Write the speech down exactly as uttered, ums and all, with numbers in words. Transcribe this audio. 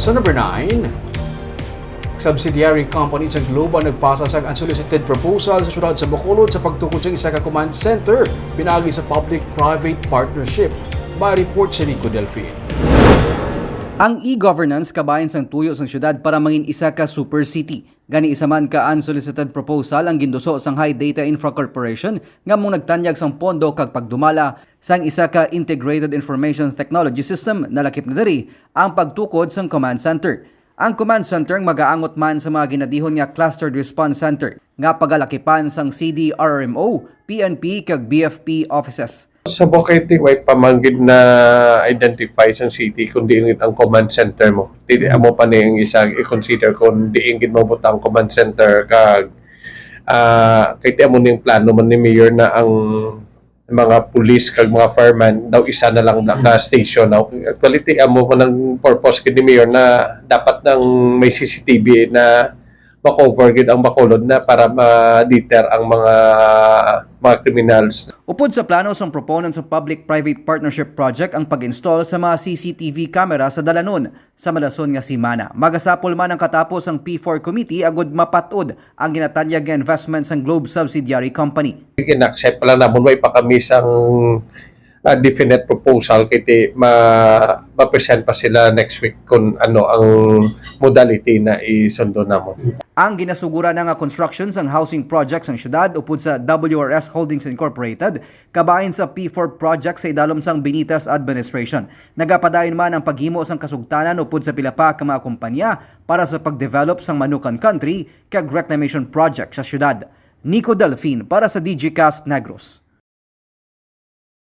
Sa number nine, subsidiary company sa Globe ang nagpasa sang unsolicited proposal sa siyudad sa Bacolod sa pagtukod sa isa ka command center pinaagi sa public-private partnership. May report si Nico Delfin. Ang e-governance kabahin sang tuyo sang siyudad para mangin isa ka super city. Gani, isa man ka unsolicited proposal ang ginduso sang High Data Infra Corporation nga mong nagtanyag sang pondo kag pagdumala sang isa ka integrated information technology system. Nalakip na diri ang pagtukod sang command center. Ang command center magaangot man sa mga ginadihon nga clustered response center nga pagalakipan sang C D R R M O, P N P, kag B F P offices. Sa Bukayti, way pa man gid na-identify sang city kung diin gid ang command center mo. Dili amo pa ni ang isa i-consider kung diin gid mabutang command center kag, ah, kay ti amo ning plano man ni Mayor na ang mga pulis kag mga fireman daw isa na lang na ka station. Now, actually, ti amo man ang purpose gid ni Mayor na dapat nang may C C T V na ma-cover gid ang Bacolod na para ma-deter ang mga, mga criminals. Upod sa plano sang proponents sang public-private partnership project ang pag-install sa mga C C T V camera sa dalanon sa madason nga semana. Magasapol man ang katapos sang P four committee agud mapat-od ang ginatanyag nga investment sang Globe subsidiary company. In-accept pa lang namon, way pa kami sang, ah, definite proposal kay ti ma-, ma-present pa sila next week kung ano ang modality na isundo namon. Ang ginasuguran na nga construction sang housing project sang siyudad upod sa W R S Holdings Incorporated kabahin sa P four project sa idalom sang Benitez administration. Nagapadayon man ang paghimo sang kasugtanan upod sa pila pa ka mga kompanya para sa pagdevelop sang Manukan Country kag reclamation project sa siyudad. Nico Delfin para sa D G Cast Negros.